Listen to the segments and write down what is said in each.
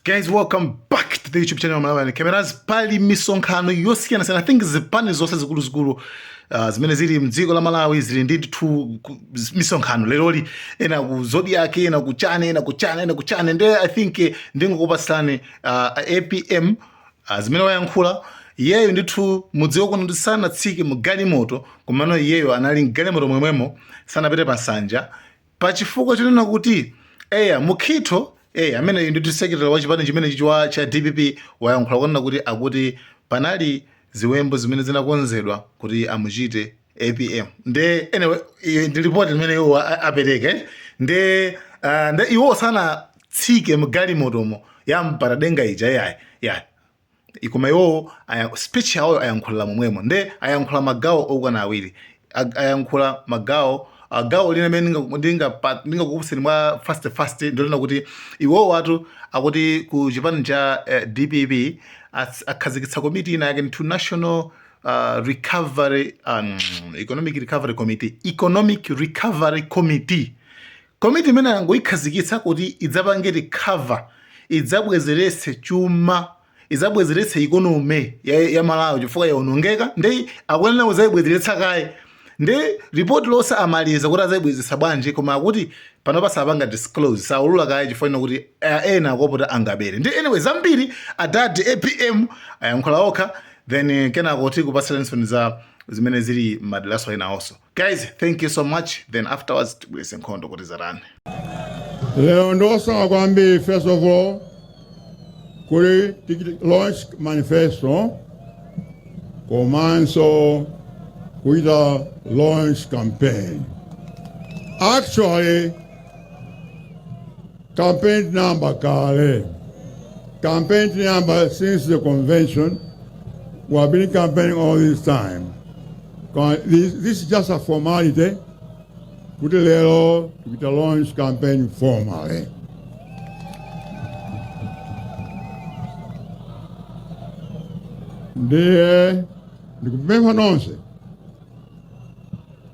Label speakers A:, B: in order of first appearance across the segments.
A: Guys, welcome back to the YouTube channel Malawi Cameras. Pali misonkhano yosiyanasiyana. I think zipani zonse zikuluzikulu zimene zili mdziko la Malawi zili ndi ndithu misonkhano leroli, ena ku Zodiak, ena kuchane, ena kuchane, ena kuchane. Nde I think ndingokupasani APM zimene wayankhula iyeyo ndithu. Mudziwe kuno ndi sanatsike mu galimoto, komano iyeyo anali mgalimoto mwemwemo, sanapite pa nsanja pachifukwa chonena kuti eya Mukhito ameneyo ndithu secretary wa chipani chimene chichwa cha DPP wayankhula kunena kuti akuti panali ziwembu zimene zinakonzedwa kuti amuchite APM. Nde anyway, iyo ndi ripoti limene iwo apereke. Nde iwo sanatsike mgalimotomo ya mpatadenga ija, yayi yayi, koma iwowo speech yawoyo ayankhulira momwemo. Nde ayankhula magawo okwana awiri. Ayankhula magawo, gawo lina limene ndingakupuseni mwa fast fast ndilona kuti iwowo atu akuti ku chipani cha DPP akhazikitsa komiti ina yake ndithu, National Recovery Economic Recovery Committee, Economic Recovery Committee. Komiti imene angoyikhazikitsa kuti idzapange recover, idzabwezeretse chuma, idzabwezeretse economy ya Malawi chifukwa yaonongeka. Ndi akuyenera kudzayibwezeretsa kaye. Ndi ripoti lonse amaliza kuti azayibwezeretsa bwanji, koma akuti pano pasapanga disclose, saulula kaye chifukwa ino kuti ena akopota angabere. Ndi anyway, zambiri adadi APM ayankhula okha, then kenako tikupasiranso za zimene zili maderaso ena also. Guys, thank you so much. Then afterwards tibweretse nkhondo kuti zarani.
B: Lero ndosanga kwambiri, first of all, kuti tiki launch manifesto komanso kuita launch campaign. Actually, campaign tinayamba kale. Campaign tinayamba since the convention. We have been campaigning all this time. This is just a formality kuti lero tikuita launch campaign formally. Ndiye ndikupempha nonse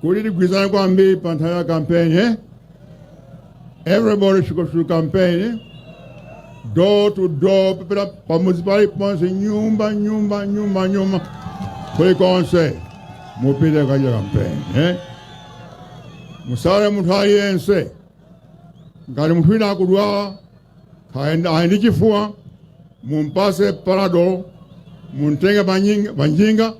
B: kuti tigwirizane kwambiri pa nthawi ya campaign, eh? Everybody should go to campaign, door to door, pepera pamudzi paliponse, nyumba nyumba nyumba nyumba, kulikonse mupite kukachita campaign, eh? Musale munthu aliyense. Ngati munthu wina akudwala, ali ndi chifuwa, mumpase Panadol, muntenge panjinga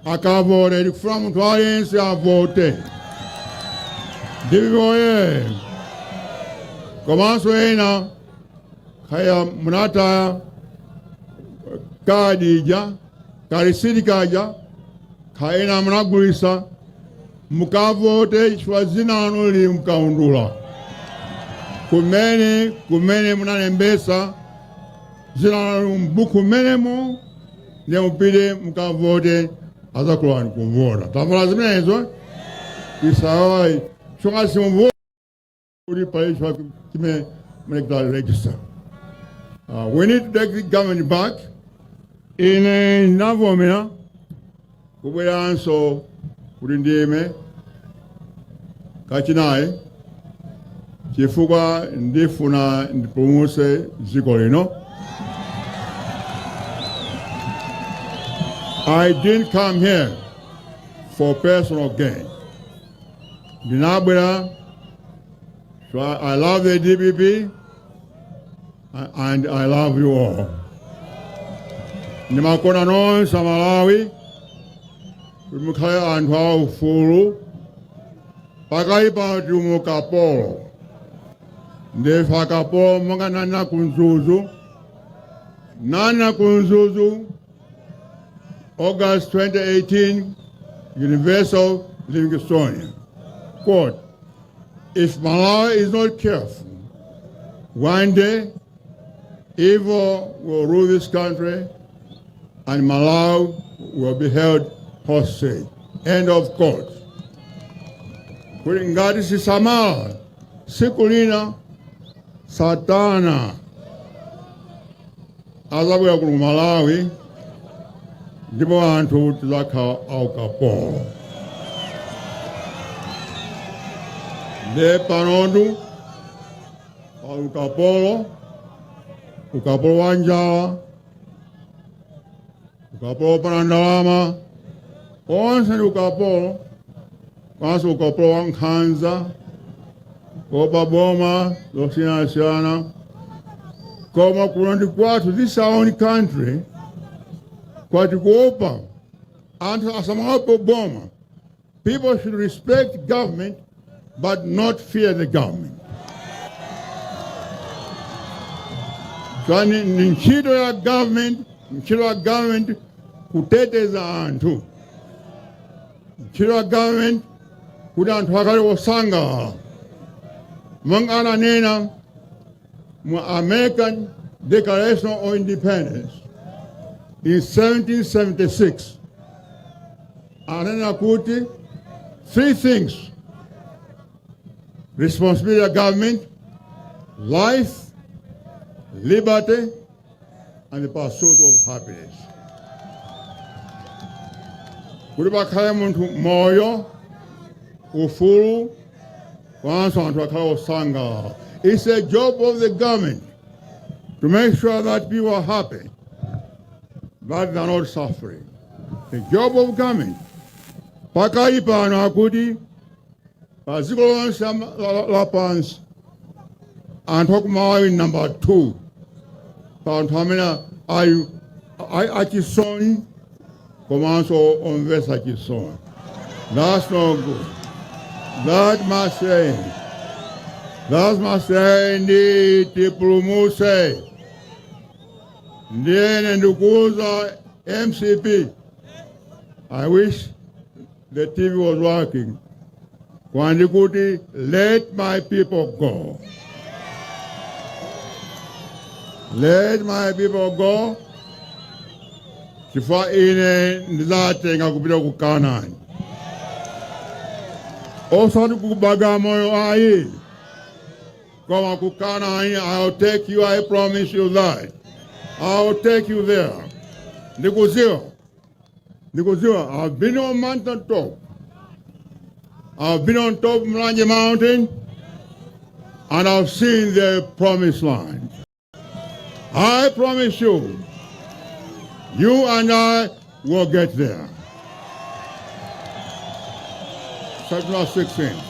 B: akavote. Tikufuna munthu aliyense avote. Ndivoye komanso ena kaya munataya kadi ija, karisiti kaja, kaya ena munagulisa, mukavote chifukwa dzina lanu lili mkaundula kumene munalembesa dzina lanu m'buku mmenemo. Ndiye mupite mukavote, azakulolani kuvota. Tamvala zimenezo, isawayi chonga simuvota kuti pali chimene munekita register. We need to take the government back. Ine ndinavomera kubweranso kuti ndime kachinayi chifukwa ndifuna ndipulumutse dziko lino. I didn't come here for personal gain. Ndinabwera, so I love the DPP and I love you all. Ndimakonda nonse Amalawi kuti mukhale anthu aufulu. Pakali pano tili mu ukapolo, ndife akapolo monga nana ku Mzuzu, nana ku Mzuzu, August 2018, University of Livingstonia. Quote, "If Malawi is not careful, one day evil will rule this country and Malawi will be held hostage." End of quote. Kuti ngati sisamala, siku lina Satana azabwera kuno ku Malawi ndipo anthu tizakhala aukapolo. Nde panotu paukapolo. Ukapolo wa njala, ukapolo wopanda ndalama, onse ndi ukapolo, kwanso ukapolo wa nkhanza, kuopa boma zosiyanasiyana. Koma kuno ndi kwathu, this is our own country, kwati kuopa anthu asamaope boma. People should respect government but not fear the government. So ni ntchito ya government, ntchito ya government kuteteza anthu, ntchito ya government kuti anthu akhale osangalala. Monga ananena mu American Declaration of Independence in 1776, ananena kuti three things: responsibility of government, life, liberty and the pursuit of happiness. Kuti pakhale munthu moyo, ufulu, komanso anthu akhale osangalala. It's a job of the government to make sure that people are happy, that they are not suffering. The job of government. Pakali pano akuti pa dziko lonse lapansi anthu aku Malawi number 2 pa anthu amene ali achisoni komanso omvetsa chisoni. That's no good. That must end. That must end. Tipulumuse. Ndiye ndikuuza MCP. I wish the TV was working. Kwandikuti, let my people go. Let my people go. Chifukwa ine ndizatenga kupita ku Kanani. Osati ku Bagamoyo ayi. Koma ku Kanani, I'll take you, I promise you that. I'll take you there. Ndikuziwa. Ndikuziwa. I've been on mountain top. I've been on top of Mulanje Mountain and I've seen the promised land. I promise you, you and I will get there. September 16th.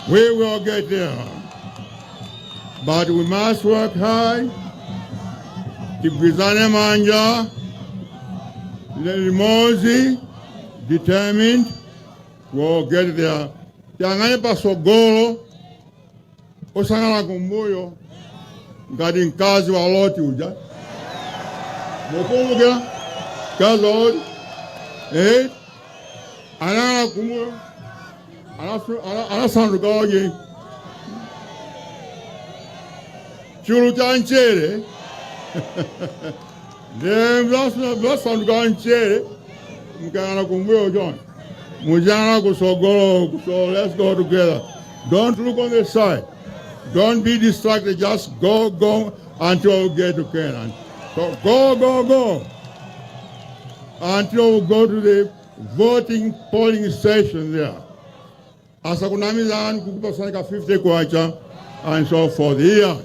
B: We will get there. But we must work hard. Tigwizane manja, limodzi, determined, we'll get there. Tiyang'ane pasogolo, osayang'ana kumbuyo, ngati mkazi wa Loti uja. Mukumbukira mkazi wa Loti? Eh? Anayang'ana kumbuyo, anasanduka oje chulu cha mchere, ndiye mwasanduka mchere mukayang'ana kumbuyo choncho, muziyang'ana kusogolo. So let's go together. Don't look on the side. Don't be distracted. Just go, go until we get to Canaan. So go, go, go until we go to the voting polling station there. Asakunamizani kukupasani ka 50 kwacha and so forth here.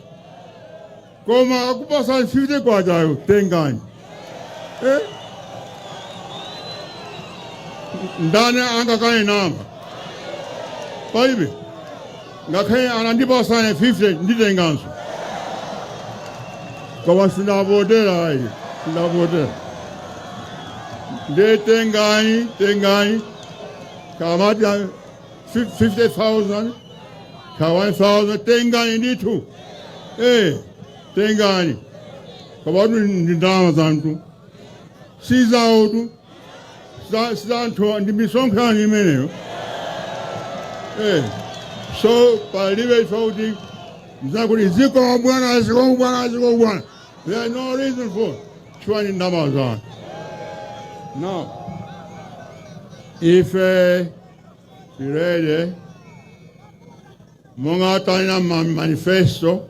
B: Koma akupasani 50 kwacha, tengani. Eh? Ndani angakane namba? Palibe. Ngakhale anandipasane 50, nditenganso. Koma sindavotera ayi, sindavotera. Ndiye tengani, tengani. Kamati 50,000 ka 1,000, tengani ndithu. Eh, tengani. Komatu ndi ndalama zanthu, si zawotu, sizanthu, ndi misonkhano imeneyo. Eh, so palibe choti mzakuti zikomo bwana, zikomo bwana, zikomo bwana. There is no reason for chifukwa ndi ndalama zanu. Now ife tili ready monga tanena manifesto.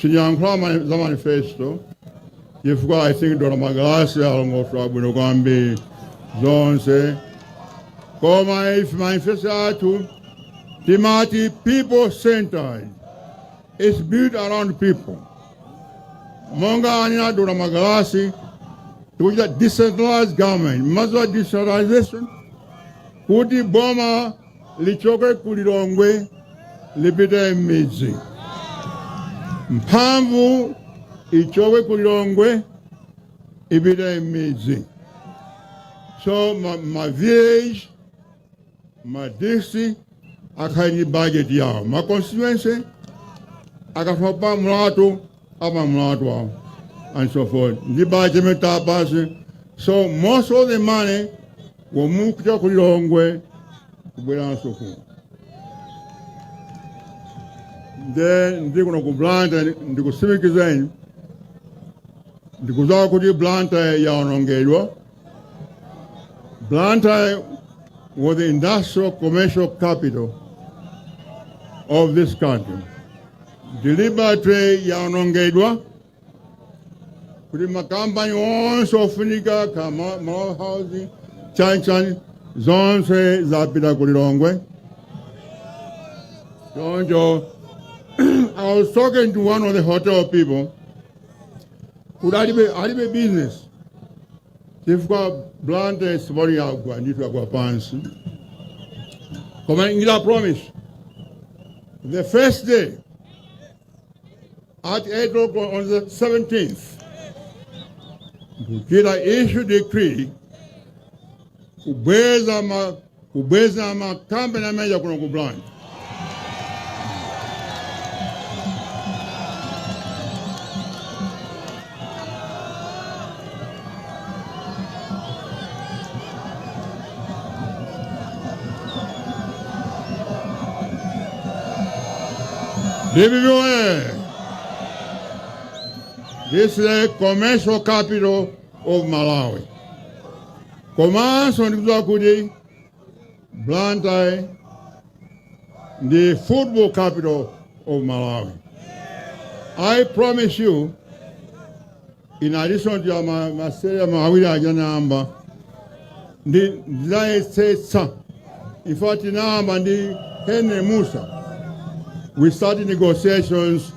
B: Sindiyankhula za manifesto chifukwa I think Dr. Magalasi alongosola bwino kwambiri zonse. Koma ife manifesto yathu timati people centered. It's built around people. Monga anena Dr. Magalasi, tikuchita decentralized government. Mumadziwa decentralization kuti boma lichoke ku Lilongwe lipite m'midzi. Mphamvu ichoke ku Lilongwe ipite m'midzi. So ma village, ma district akhale ndi budget yawo. Ma constituency akafuna pa mlatho apa mlatho awo and so forth. Ndi budget imene tapase. So most of the money will move kuchoka ku Lilongwe kubweranso kuno. Nde ndi kuno ku Blantyre ndikutsimikizeni ndikudziwa kuti Blantyre yaonongedwa. Blantyre was the industrial commercial capital of this country. Deliberately yaonongedwa kuti makampani onse ofunika kama Malawi Housing chani chani zonse zapita ku Lilongwe. Choncho I was talking to one of the hotel people kuti alibe business chifukwa Blantyre sipali yagwa ndithu yagwa pansi, koma ndina promise the first day at 8 o'clock on the 17th ndikuchita issue decree kubweza makampani amene kuno ku Blantyre. DPP oye! This is a commercial capital of Malawi. Komanso ndikudziwa kuti Blantyre ndi football capital of Malawi. I promise you, in addition to ma stadium awiri aja nayamba ndi ndidzayesetsa. In fact, tinayamba ndi Henry Musa. We started negotiations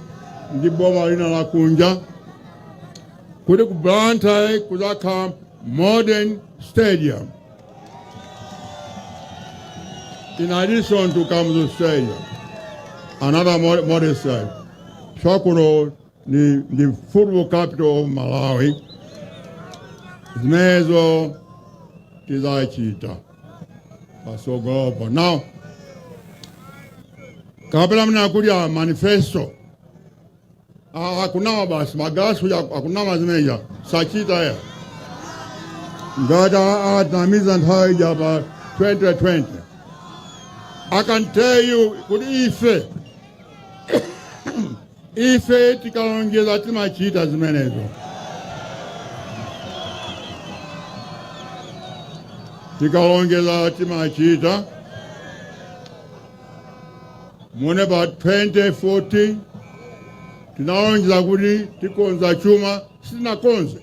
B: ndi boma lina la kunja kuti ku Blantyre kuzakhala modern stadium in addition to Kamuzu Stadium, another modern stadium. Chakuno ni the football capital of Malawi. Zimenezo tizachita pasogolopo. Now, kapena mna kulya manifesto akunama basi Magalasi uja akunama zimeneja sachita ya ngati atinamiza nthawi ija pa 2020. I can tell you kuti ife tikalonjeza timachita zimenezo. Tikalonjeza timachita. Muone pa 2014 tinalonjeza kuti tikonza chuma, sitinakonze.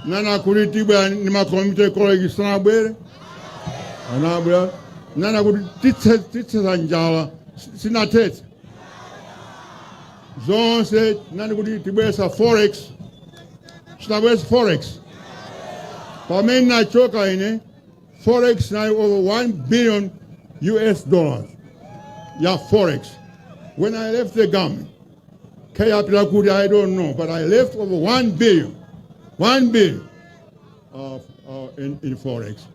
B: Nana kuti tibwera ndi ma community college, sanabwere, anabwera. Nana kuti tithetsa njala, sinathetse zonse. Nani kuti tibweretsa forex, sinabweretsa forex. Pamene nachoka ine, forex inali over 1 billion US dollars ya forex. When I left the government, kayapita kuti I don't know, but I left over 1 billion, 1 billion of, in forex.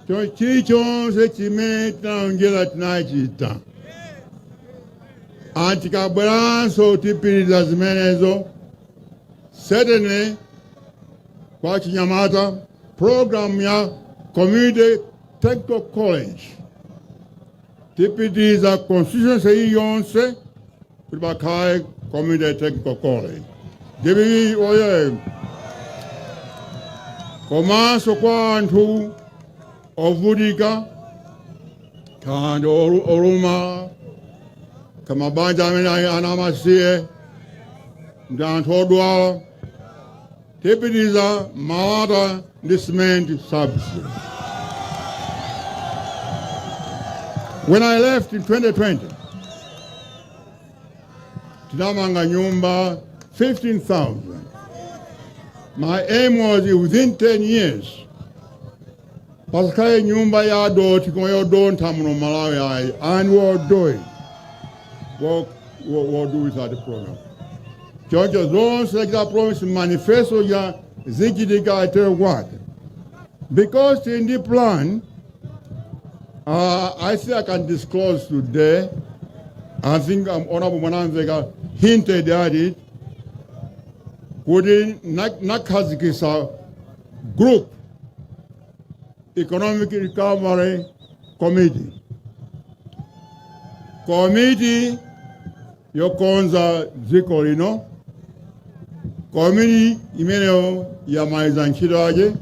B: So chilichonse chimene tinalonjeza tinachita. Antikabweranso tipitiriza zimenezo. Certainly kwa chinyamata program ya community technical college tipitiriza constituency iliyonse kuti pakhale community technical college. DPP oye! Komanso kwa anthu ovutika kandi olumala kamabanja amene ali ana amasiye ndi anthu odwala tipitiriza malata ndi cement subsidy. When I left in 2020, Tinamanga nyumba 15,000. My aim was within 10 years pasakhale nyumba ya doti koma yodontha muno Malawi ayi, and we'll do it. We'll do with that program. Choncho zonse tachita promise manifesto ya zichitika. I tell you what, because in the plan, I think I can disclose today. I think Honorable Mwanamveka hinted at it kuti nakhazikisa group, Economic Recovery Committee, committee yokonza dziko lino. Komiti imeneyo yamaliza ntchito yake,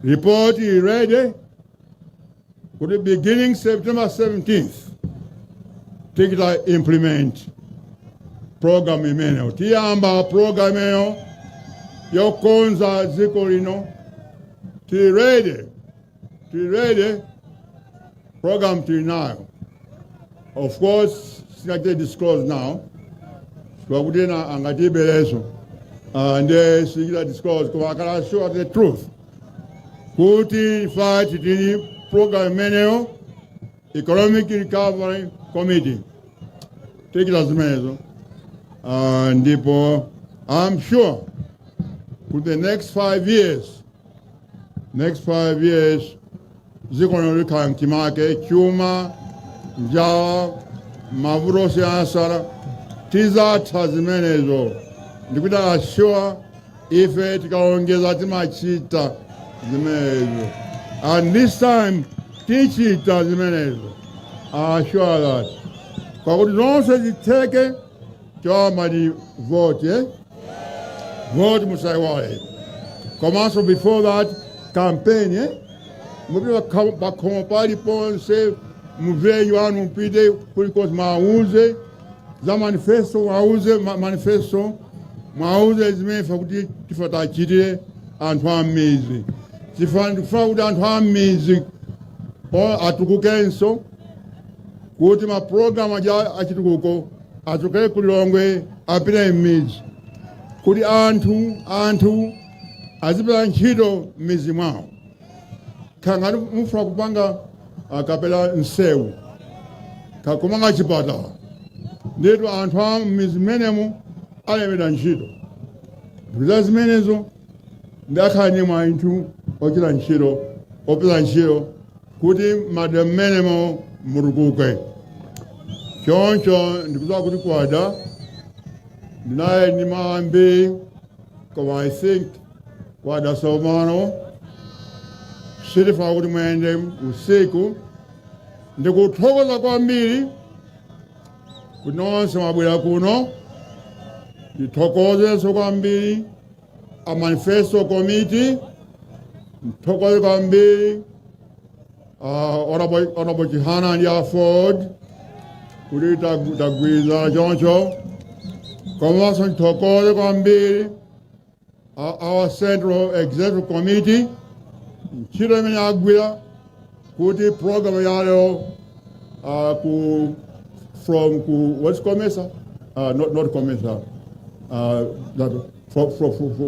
B: report ready kuti beginning September 17th tikita implement program imeneyo. Tiyamba program imeneyo yokonza dziko lino. Tili ready, tili ready, program tili nayo. Of course singachite disclose now pakuti ena angatibereso, ndiye singachita disclose, koma I can assure the truth kuti fact tili program imeneyo, Economic Recovery Committee, tikita zimenezo. Ndipo I'm sure for the next 5 years, next 5 years, dziko lino likhala mchimake. Chuma, njala, mavuto osiyanasiyana, tizatha zimenezo. Ndikuti assure, ife tikalonjeza timachita zimenezo, and this time tichita zimenezo. Assure that kwakuti zonse zitheke, choyamba ndi vote, eh? Vote musaiwale. Komanso before that, campaign, eh? Mupite pakhomo paliponse muvillage wanu, mupite kulikonse, mwauze za manifesto, mwauze manifesto, mwauze zimene ife kuti tifa tachitire anthu a m'mizi. Ndikufuna kuti anthu a m'mizi atukukenso, kuti mapulogalamu aja achitukuko achokere ku Lilongwe apite m'mizi, kuti anthu azipeza ntchito m'mizi mwawo. Khangati mufuna kupanga kapela nsewu, kakumanga chipatala, nditu anthu a m'mizi mmenemo alemera ntchito. Ndikuza zimenezo, ndakhala ndi anthu ochita ntchito, opeza ntchito, kuti madera mmenemo mutukuke. Choncho ndikudziwa kuti kwada, ndinaye ndi maambi, koma I think kwada tsopano, sitifuna kuti muyende usiku. Ndikuthokoza kwambiri kuti nonse mwabwera kuno. Ndithokozenso kwambiri a manifesto committee, ndithokoze kwambiri Honorable Chihana ndi AFORD kuti tagwirizana choncho. Komanso ndithokoze kwambiri our Central Executive Committee, ntchito imene agwira kuti program yalero ku from ku what's Comesa, not Comesa, that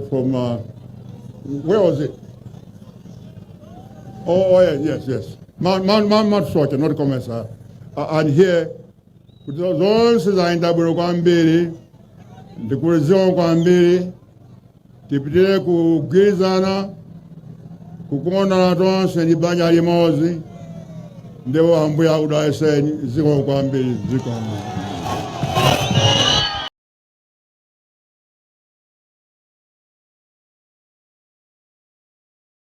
B: from where was it? Oh, yeah, yes, Mount Soche, not Comesa, and here, kuti zonse zayenda bwino kwambiri. Ndikuliziwa kwambiri. Tipitire kugwirizana, kukondana tonse ndi banja limodzi, ndipo Ambuye akudalitseni. Zikomo kwambiri, zikomo.